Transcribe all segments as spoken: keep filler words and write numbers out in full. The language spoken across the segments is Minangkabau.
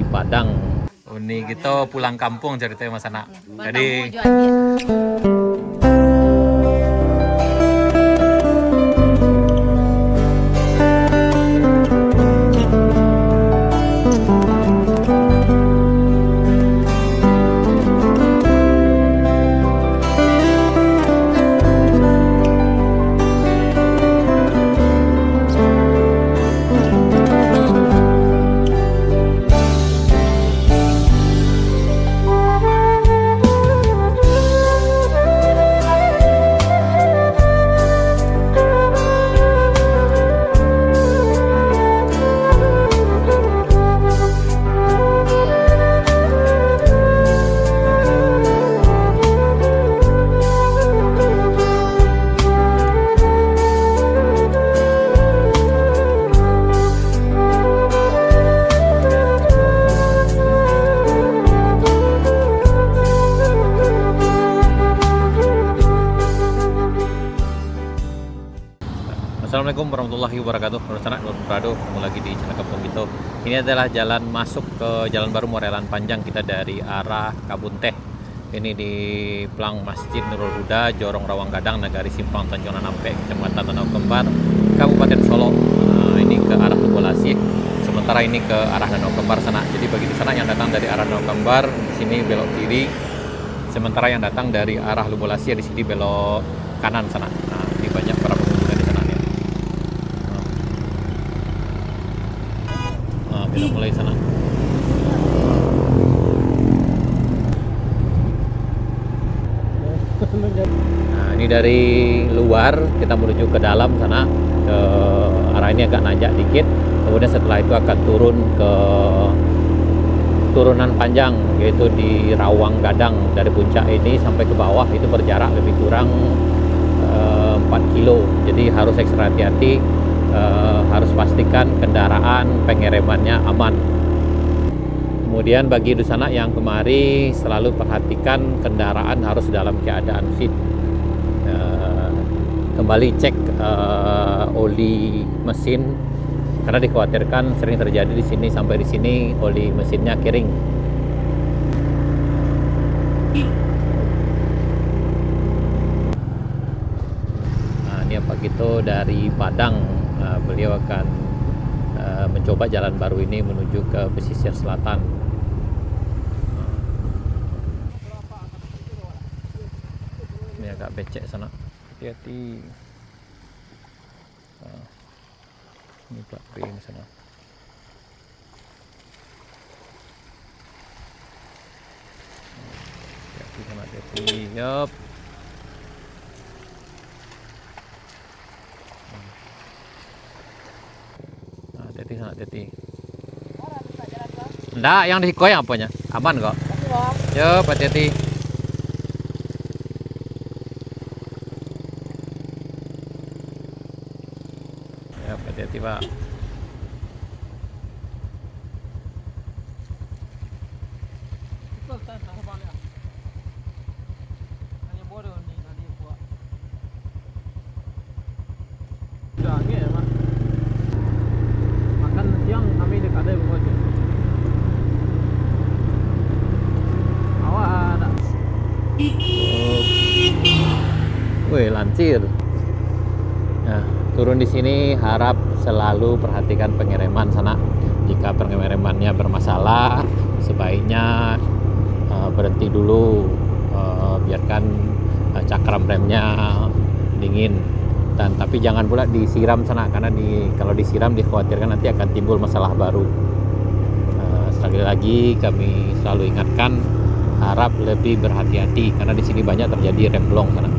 Padang. Uni kito pulang kampuang caritonyo, Mas Anak. Jadi, Assalamualaikum warahmatullahi wabarakatuh. Sanak, Nur Prado, ketemu lagi di channel Kampung Kito. Ini adalah jalan masuk ke Jalan Baru Muara Elan Panjang kita dari arah Kabun Teh. Ini di Plang Masjid Nurul Huda, Jorong Rawang Gadang, Nagari Simpang, Tanjuang Nan Ampek, Kecamatan Danau Kembar, Kabupaten Solok. Nah, ini ke arah Lubuak Lasiah, sementara ini ke arah Danau Kembar, Sanak. Jadi, bagi Sanak yang datang dari arah Danau Kembar, di sini belok kiri, sementara yang datang dari arah Lubuak Lasiah di sini belok kanan, Sanak. Nah, ini banyak para pengunjung di sana ni. Nah. Nah, kita mulai, Sanak. Nah, ini dari luar kita menuju ke dalam, Sanak. Ke arah ini agak nanjak dikit. Kemudian setelah itu akan turun ke turunan panjang, yaitu di Rawang Gadang. Dari puncak ini sampai ke bawah itu berjarak lebih kurang, eh, empat kilo. Jadi harus ekstra hati-hati, eh, harus pastikan kendaraan pengeremannya aman. Kemudian bagi dunsanak yang kemari, selalu perhatikan kendaraan harus dalam keadaan fit. Eh, kembali cek, eh, oli mesin, karena dikhawatirkan sering terjadi di sini, sampai di sini oli mesinnya kering. Nah, ini Pak Kito dari Padang. Nah, beliau akan, eh, mencoba jalan baru ini menuju ke pesisir selatan. Ini agak becek, Sanak. Hati-hati. Nah, ini plat B di sana. Hati-hati, Sanak, hati-hati. Yap. Nah, hati-hati, Sanak, hati-hati. Ndak, yang di siko yang aponyo? Aman kok. Yap, hati-hati. Yap, hati-hati, Pak. Sudah angin, Pak. Makan siang kami di kadai buko aja. Awak ada. Weh, lancir. Nah, turun di sini harap selalu perhatikan pengereman, Sanak. Jika pengeremannya bermasalah, sebaiknya, eh, berhenti dulu, eh, biarkan, eh, cakram remnya dingin. Dan tapi jangan pula disiram, Sanak, karena di, kalau disiram dikhawatirkan nanti akan timbul masalah baru. Eh, sekali lagi kami selalu ingatkan, harap lebih berhati-hati karena di sini banyak terjadi remblong, Sanak.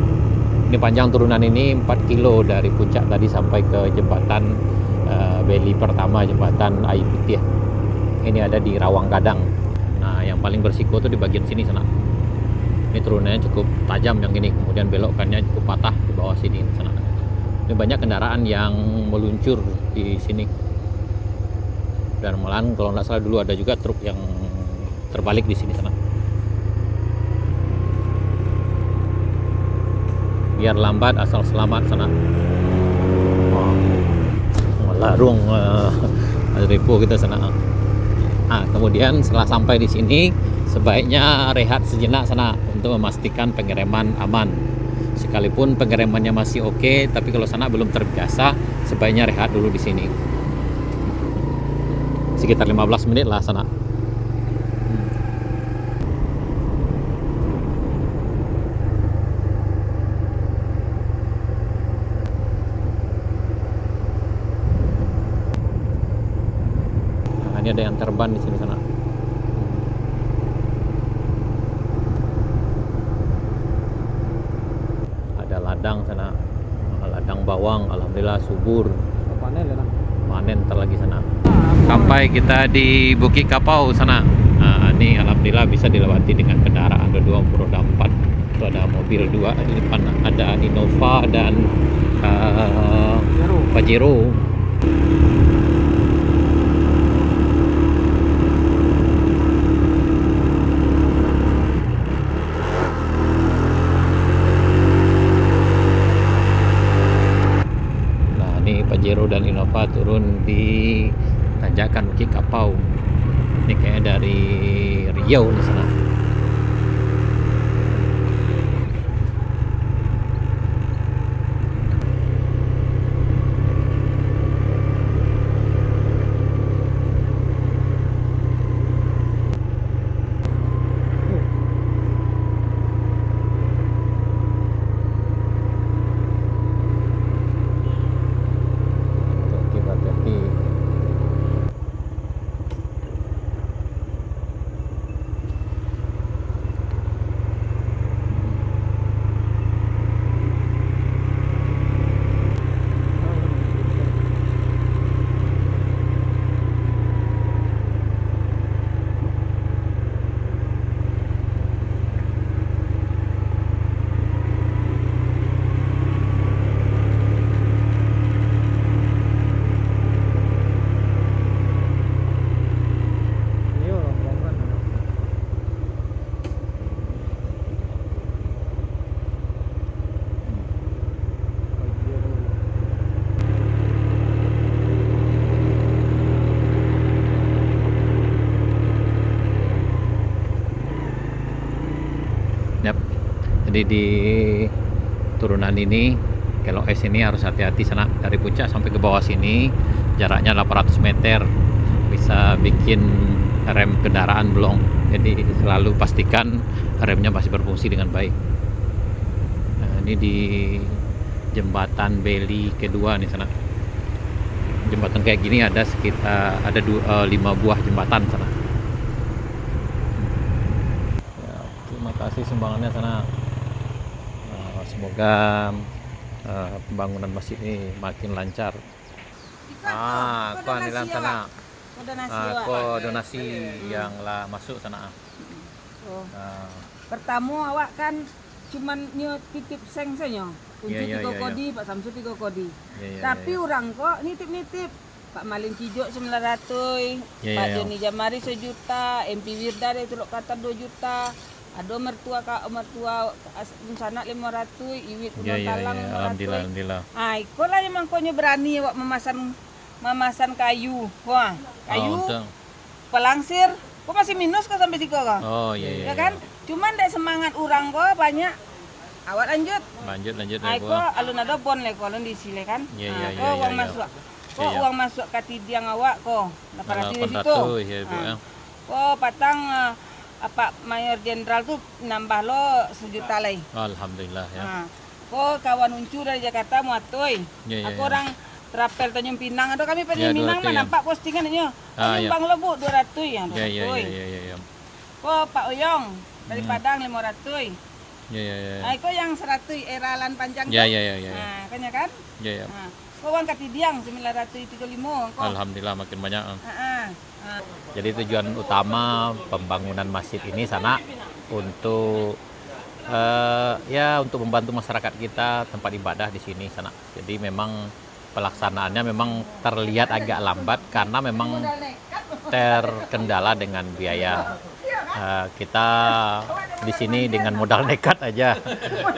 Ini panjang turunan ini empat kilo dari puncak tadi sampai ke jembatan, eh, beli pertama, jembatan Aia Putiah. Ini ada di Rawang Gadang. Nah, yang paling berisiko tuh di bagian sini, Sanak. Ini turunannya cukup tajam yang ini, kemudian belokannya cukup patah di bawah sini, Sanak. Ini banyak kendaraan yang meluncur di sini. Dan malahan kalau nggak salah dulu ada juga truk yang terbalik di sini, Sanak. Biar lambat asal selamat, Sanak. Wah, larung, eh, repo kita, Sanak. Nah, kemudian setelah sampai di sini, sebaiknya rehat sejenak sanak untuk memastikan pengereman aman. Sekalipun pengeremannya masih oke, tapi kalau sanak belum terbiasa, sebaiknya rehat dulu di sini. Sekitar lima belas menit lah sanak. Nah, ini ada yang terban di sini sanak. Ada ladang sanak. Ladang bawang, alhamdulillah subur. Panen ya, nah. Panen ntar lagi sanak. Sampai kita di Bukik Kapau sanak. Nah, ini alhamdulillah bisa dilewati dengan kendaraan roda dua, roda empat. Itu ada mobil dua di depan, ada Innova dan, eh, Pajero. Pajero. Nah, ni Pajero dan Innova turun di tanjakan Bukik Kapau. Ni kayaknya dari Riau ni sanak. Hati-hati, hati-hati. Yap. Jadi di turunan ini, kelok es ini harus hati-hati sanak. Dari puncak sampai ke bawah sini jaraknya delapan ratus meter. Bisa bikin rem kendaraan belum. Jadi selalu pastikan remnya masih berfungsi dengan baik. Nah, ini di jembatan Beli kedua nih sanak. Jembatan kayak gini ada sekitar, ada du-, eh, lima buah jembatan sanak. Ya, terima kasih sumbangannya sanak. Eh, semoga, eh, pembangunan masjid ini makin lancar. Ah, ko donasi sanak. Ko donasi yang lah masuk sanak. Oh. Ah. Pertamo awak kan cuman nyo titip seng sajo. Uncu tigo kodi, Pak Samsu tigo kodi. Tapi urang ko nitip-nitip. Pak Malin Kijok sambilan ratuih, Pak Joni Jamari sajuta, M P Wirda dari Teluk Qatar dua juta. Ado mertua ka-, mertua as-, dunsanak limo ratuih, Iwit Pulau Talang limo ratuih. Alhamdulillah, alhamdulillah. Ah, iko lah yang mangkonyo berani awak mamasan, mamasan kayu. Wah, kayu. Palangsir, ko masih minus ko sampai siko ko? Oh, iya, iya. Ya kan? Cuman dek semangat urang ko banyak, awak lanjut. Lanjut, lanjut. Ai ko alun ado bon le ko, alun diisi le kan? Iya, iya, iya. Ko uang masuk. Ko uang masuk ka tidiang awak ko, lapan ratus di siko. Lapan ratus, ya, Bu, ya. Ko patang, eh, Pak Mayor Jenderal tu nambah lo sajuta lai. Alhamdulillah, ya. Ko kawan Uncu dari Jakarta, Muatoi. Iya, iya. Ako urang Trapel Tanjung Pinang, ado kami Tanjung Pinang, nampak postingan nyo. Tanjung Bang lo, Bu, dua ratuih, ya, dua ratuih. Iya, iya, iya. Ko Pak Oyong dari Padang, limo ratuih. Iya, iya, iya. Ah, iko yang saratuih, era lan panjang tu. Iya, iya, iya, iya. Ah, kan ya kan? Iya, iya. Ah, ko uang katidiang sambilan ratuih tigo limo ko. Alhamdulillah, makin banyak, ah. Ah, ah. Jadi tujuan utama pembangunan masjid ini sanak untuk, eh, ya, untuk membantu masyarakat kita tempat ibadah di sini sanak. Jadi memang pelaksanaannya memang terlihat agak lambat karena memang terkendala dengan biaya. Eh, kita di sini dengan modal nekat aja.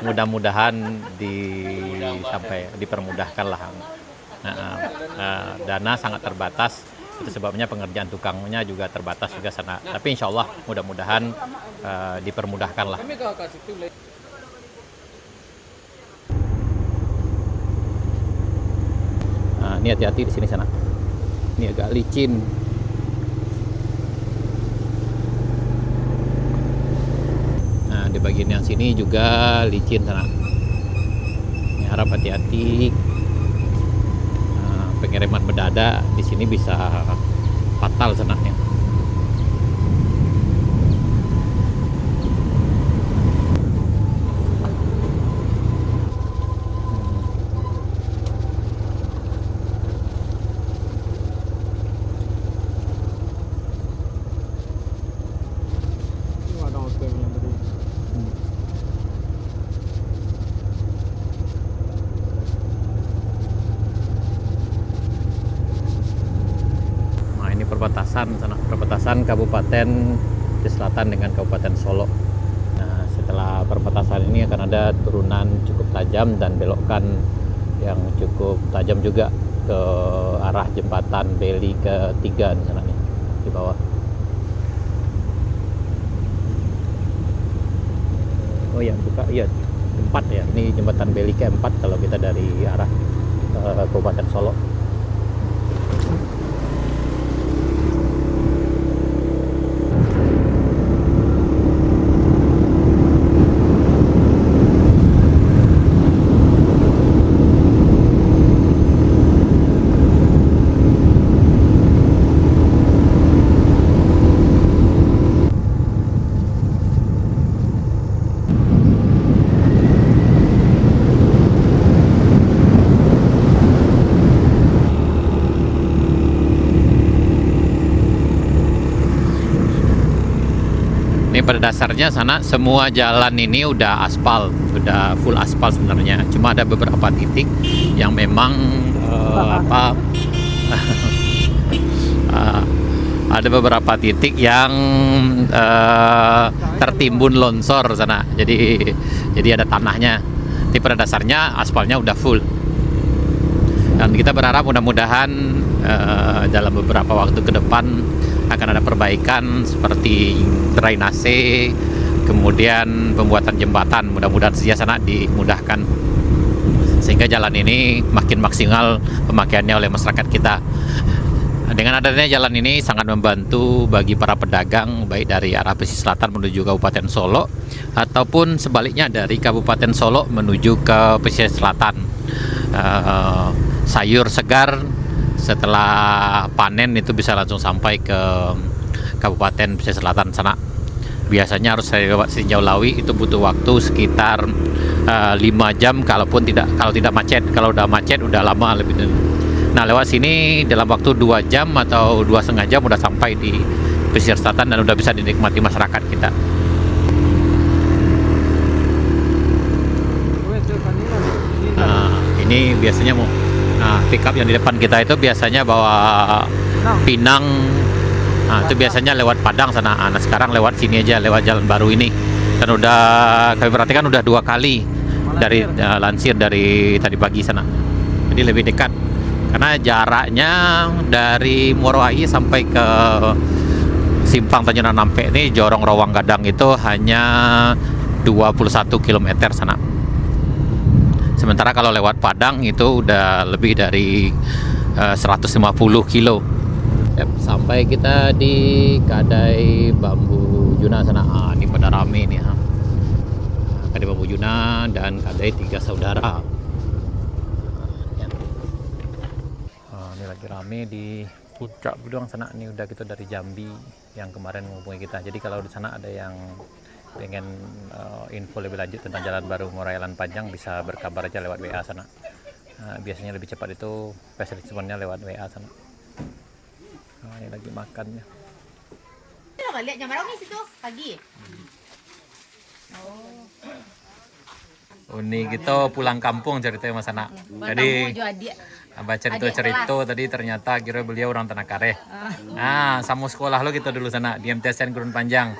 Mudah-mudahan di-, sampai dipermudahkan lah. Nah, eh, dana sangat terbatas. Itu sebabnya pengerjaan tukangnya juga terbatas juga sanak. Tapi insya Allah mudah-mudahan eh, dipermudahkan lah. Nah, ini hati-hati di sini sanak. Ini agak licin. Nah, di bagian yang sini juga licin sanak. Ini harap hati-hati. Nah, pengereman mendadak di sini bisa fatal sanak ya. Nah, ini perbatasan sanak, perbatasan Kabupaten Pesisir Selatan dengan Kabupaten Solok. Nah, setelah perbatasan ini akan ada turunan cukup tajam dan belokan yang cukup tajam juga ke arah jembatan Beli ketiga di sana nih, di bawah. Oh ya, buka, iya, empat ya. Ini jembatan Beli keempat kalau kita dari arah eh, Kabupaten Solok. Ini pada dasarnya sanak semua jalan ini udah aspal, udah full aspal sebenarnya. Cuma ada beberapa titik yang memang eh, apa eh, ada beberapa titik yang eh, tertimbun longsor sanak. Jadi jadi ada tanahnya. Tapi pada dasarnya aspalnya udah full. Dan kita berharap mudah-mudahan eh, dalam beberapa waktu ke depan akan ada perbaikan seperti drainase, kemudian pembuatan jembatan. Mudah-mudahan saja sanak dimudahkan sehingga jalan ini makin maksimal pemakaiannya oleh masyarakat kita. Dengan adanya jalan ini sangat membantu bagi para pedagang baik dari arah pesisir selatan menuju Kabupaten Solok ataupun sebaliknya dari Kabupaten Solok menuju ke pesisir selatan. Eh, sayur segar setelah panen itu bisa langsung sampai ke Kabupaten Pesisir Selatan sana. Biasanya harus lewat Silinjau Lawi, itu butuh waktu sekitar eh, lima jam kalaupun tidak kalau tidak macet. Kalau udah macet udah lama lebih. Nah, lewat sini dalam waktu dua jam atau dua setengah jam udah sampai di pesisir selatan dan udah bisa dinikmati masyarakat kita. Nah, ini biasanya mau nah, pickup yang di depan kita itu biasanya bawa pinang. Nah, itu biasanya lewat Padang sana. Nah, sekarang lewat sini aja, lewat jalan baru ini. Dan udah kami perhatikan udah dua kali dari eh, Lansir dari tadi pagi sana. Jadi lebih dekat. Karena jaraknya dari Muaro Aie sampai ke Simpang Tanjung Nan Ampek ni, Jorong Rawang Gadang itu hanya dua puluh satu kilometer sana. Sementara kalau lewat Padang itu udah lebih dari eh, seratus lima puluh kilo. Yap, sampai kita di Kadai Bambu Juna sana. Ah, ini pada rame nih. Ha. Kadai Bambu Juna dan Kadai Tiga Saudara. Ya. Ah, ini lagi rame di Puncak Buduang sana. Ini udah kita dari Jambi yang kemarin menghubungi kita. Jadi kalau di sana ada yang pengen eh, info lebih lanjut tentang jalan baru Muaro Aie Alan Panjang bisa berkabar aja lewat W A sana. Eh, biasanya lebih cepat itu fast response-nya lewat W A sana. Nah, ini lagi makannya. Lihat jam berapa ni situ? Pagi. Oh. Uni kita pulang kampung ceritanya Mas Anak. Jadi abah cerita-cerita tadi ternyata kira beliau orang Tanah Kareh. Ah, sama sekolah lo kita dulu sana di M T S N Gurun Panjang.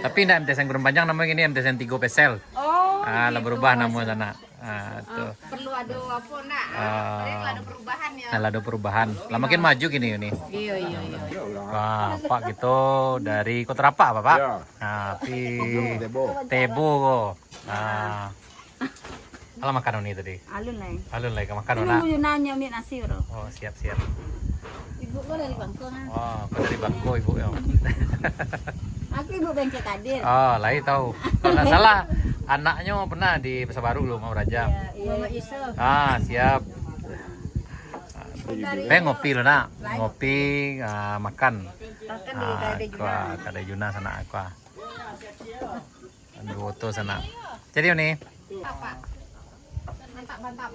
Tapi ndak M T S N Gurun Panjang namanya ini M T S N Tigo Pesel. Oh. Ah, lah berubah namo sanak. Ah, tu. Perlu ado apo nak? Ah. Perlu ado perubahan ya. Lah ado perubahan. Lah makin maju kini ni. Iyo, iyo, iyo. Wah, Pak, kito dari Kota Rapak, Pak? Ya. Ah, pi Tebo. Tebo ko. Ah. Alah makan ni tadi. Alun lai. Alun lai ka makan. Ini nak. Nunggu Yunannya ambil nasi, bro. Oh, siap, siap. Ibu ko dari Bangko, ha? Wah, ko dari Bangko ibu yo. Aku ibu bengkel Kadir. Oh, lai tahu. Kalau nggak salah, anaknyo pernah di Pasar Baru dulu, mau beraja. Iya, iya. Muhammad Yusuf. Ah, siap. Pengen ngopi lo nak. Ngopi, ah, makan. Makan di kedai Juna. Kedai Juna sanak aku. Duo oto sanak. Jadi ni. Mantap, mantap.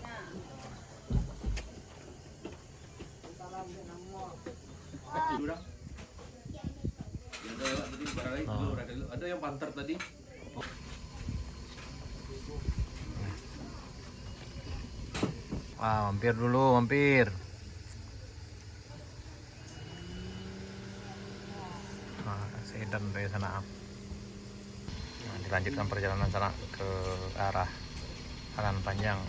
Ada yang pantar tadi. Wah, mampir dulu, mampir. Nah, sedan dari sana. Nah, dilanjutkan perjalanan sana ke arah Anan Panjang.